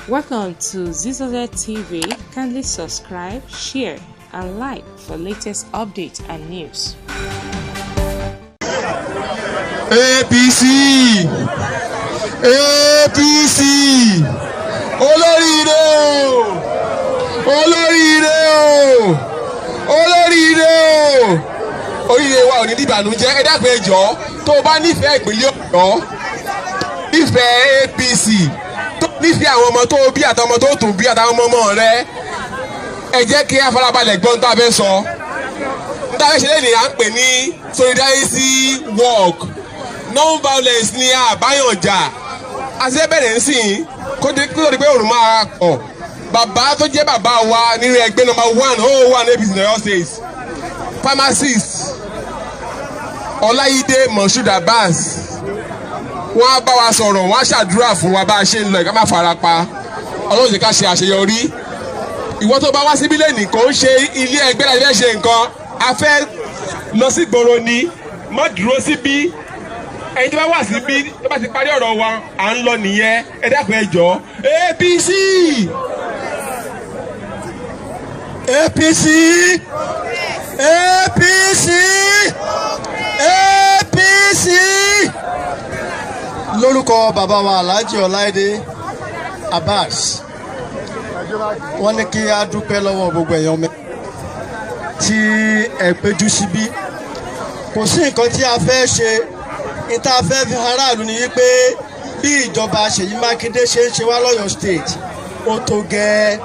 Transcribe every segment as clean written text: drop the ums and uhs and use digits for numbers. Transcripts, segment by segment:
Welcome to Zizoze TV. Kindly subscribe, share, and like for latest updates and news. APC, APC, olóríire o, olóríire o, olóríire o. Oríire wa ò ní dìbànújẹ́. Ẹ dákun, ẹ jọ̀ọ́, tó o bá nífẹ̀ẹ́ ìpínlẹ̀ Ọ̀yọ́, nífẹ̀ẹ́ APC, tó nífẹ̀ẹ́ àwọn ọmọ tó bí àtàwọn ọmọ tó tún bí àtàwọn ọmọ ọmọ rẹ, ẹ jẹ́ kí a farabalẹ̀ gbọ́n tá a fẹ́ sọ. N tá a fẹ́ ṣe lẹ́nìí à ń pè ní solidarity work. Non-violence ni àbáyànjà àti bẹ̀rẹ̀ ń sìn kó tó di pé òrùn máa pọ̀. Bàbá tó jẹ́ bàbá wa nínú ẹgbẹ́, number one oh one APC in Oyo State, pharmacist Ọláyídé Moshood Abbas, wọ́n á bá wa sọ̀rọ̀, wọ́n á ṣàdúrà fún wa bá a ṣe ń lọ, ìká má fara pa. Ọlọ́run jẹ́ ká ṣe àṣeyọrí. Ìwọ tó bá wá síbí lẹ́nìí, kò ń ṣe ilé ẹgbẹ́ láti fẹ́ ṣe nǹkan, a fẹ́ lọ sí ìgboro ni. Má dúró síbí. Ẹni tó bá wà síbí, tó bá ti parí ọ̀rọ̀ wa, à ń lọ nìyẹn. Ẹ dákun, ẹ jọ̀ọ́. APC. APC, APC, APC. Lórúkọ bàbá wa Alhaji Ọláìdé Abbas, wọ́n ní kí a dúpẹ́ lọ́wọ́ gbogbo èèyàn mi tí ẹ péjú síbí. Kò sí nǹkan tí a fẹ́ ṣe ní tá a fẹ́ fi aráàlú ni wípé bí ìjọba Ṣèyí Mákindé ṣe ń ṣe wá lọ́yọ̀ State, ó tó gẹ́ẹ́.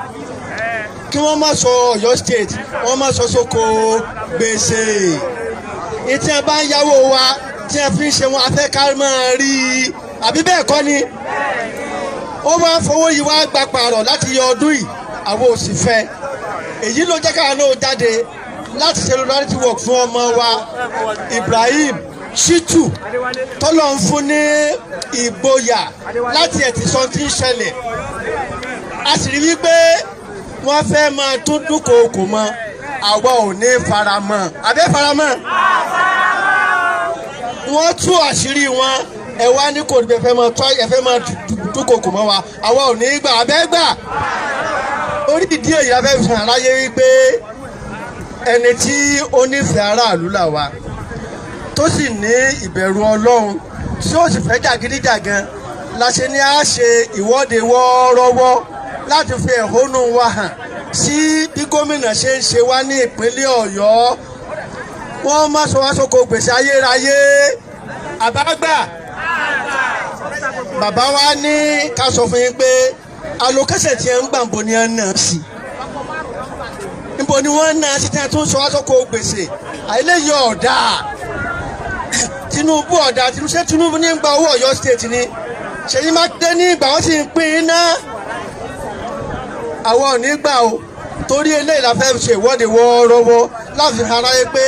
Kí wọ́n má sọ Ọ̀yọ́ State, wọ́n má sọ sóko gbèsè. Ìtí ẹ bá ń yáwó wa tí ẹ fi ń ṣe wọn, afẹ́ ká máa rí i, àbí bẹ́ẹ̀ kọ́ ni? Ó máa ń fowó yìí wá gba pààrọ̀ láti yọ ọdún yìí, àwọn ò sì fẹ́. Èyí ló jẹ́ káwọn náà jáde láti ṣe solidarity work fún ọmọ wa Ibrahim Shitu, tọ́lọ̀ ń fún ní ìgboyà láti ẹ̀tì sọ tí ń ṣẹlẹ̀. A sì rí wípé wọ́n fẹ́ máa tún dúnkòokò mọ́. Àwa ò ní faramọ́, àbẹ́ faramọ́. Wọ́n tú àṣírí wọn, ẹ wá ní kò ní fẹ́ máa tọ́, ẹ fẹ́ máa dúnkòokò mọ́ wa. Àwa ò ní gbà, àbẹ́ gbà. Orí ìdí èyí la fẹ́ fi hàn aráyé wípé ẹni tí ó nífẹ̀ẹ́ aráàlú là wa, tó sì ní ìbẹ̀rù Ọlọ́run, tí ó sì fẹ́ jàgídíjàgan, la ṣe ní a ṣe ìwọ́de wọ́ọ́rọ́wọ́ láti fi ẹ̀hónú wa hàn sí bí gómìnà ṣe ń ṣe wá ní ìpínlẹ̀ Ọ̀yọ́. Wọ́n má sọ wá sóko gbèsè ayérayé, àbágbà. Bàbá wa ní ká sọ fún yín pé allocation tí ẹ ń gbà, ń bo ni ẹ ń nà sí? Níbo ni wọ́n ń nà sí tí ẹ tún sọ wá sóko gbèsè? Àìlèyé ọ̀dà Tinubu, ọ̀dà Tinubu. Ṣé Tinubu ní gba owó Ọ̀yọ́ State ni? Ṣèyí Mákindé ní ìgbà, wọ́n sì ń pín in ná. Àwọn ò ní gbà o. Torí eléyìí la fẹ́ ṣe ìwọ́de wọ́ọ́rọ́wọ́ láti fi aráyé pé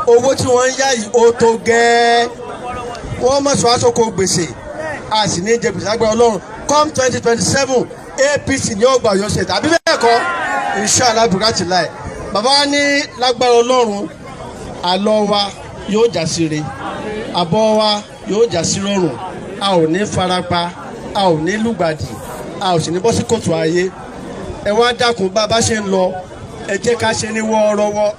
owó tí wọ́n ń yá yìí, ó tó gẹ́ẹ́. Wọ́n mọ̀ sọ àsokò gbèsè, a sì ní jẹ gbèsè lágbára Ọlọ́run. Come 2027, APC ní ó gba Ọ̀yọ́ State, àbí bẹ́ẹ̀ kọ́? Inshallah bukati láì. Bàbá wa ní lágbára Ọlọ́run, àlọ́ wa yóò já sí re, àbọ̀ wa yóò já sí rọrùn. A ò ní farapa, a ò ní lùgbàdì, a ò sì ní bọ́ sí kòtò ayé. Ẹ wá dákun, bá a bá ṣe ń lọ, ẹ jẹ́ ká ṣe ní wọ́ọ́rọ́wọ́.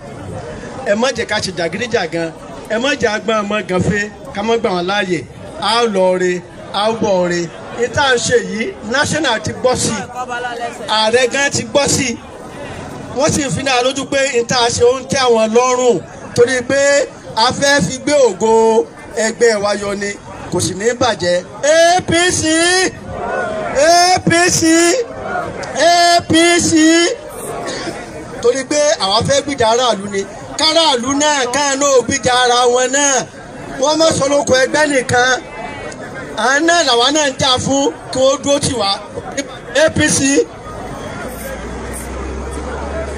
Ẹ má jẹ́ ká ṣe jàgídíjàgan, ẹ má jẹ́ agbọ́n ọmọ gànfẹ́, ká má gbà wọ́n láàyè. Á lọ re, á bọ̀ re. Ìta ń ṣe yìí, national ti gbọ́ sí i, ààrẹ gan ti gbọ́ sí i, wọ́n sì fi náà lójú pé ìta ṣe ó ń tẹ́ àwọn lọ́rùn, torí pé a fẹ́ fi gbé ògo ẹgbẹ́ wa yọ ni. Kò sì ní bàjẹ́. APC, APC, APC. Torí pé àwa fẹ́ gbìjà aráàlú ni, káràlú náà káàánú gbìjà ara wọn náà. Wọ́n má sọ lóko ẹgbẹ́ nìkan, àwọn náà làwa náà ń jà fún kí wọ́n dúró tì wá. APC.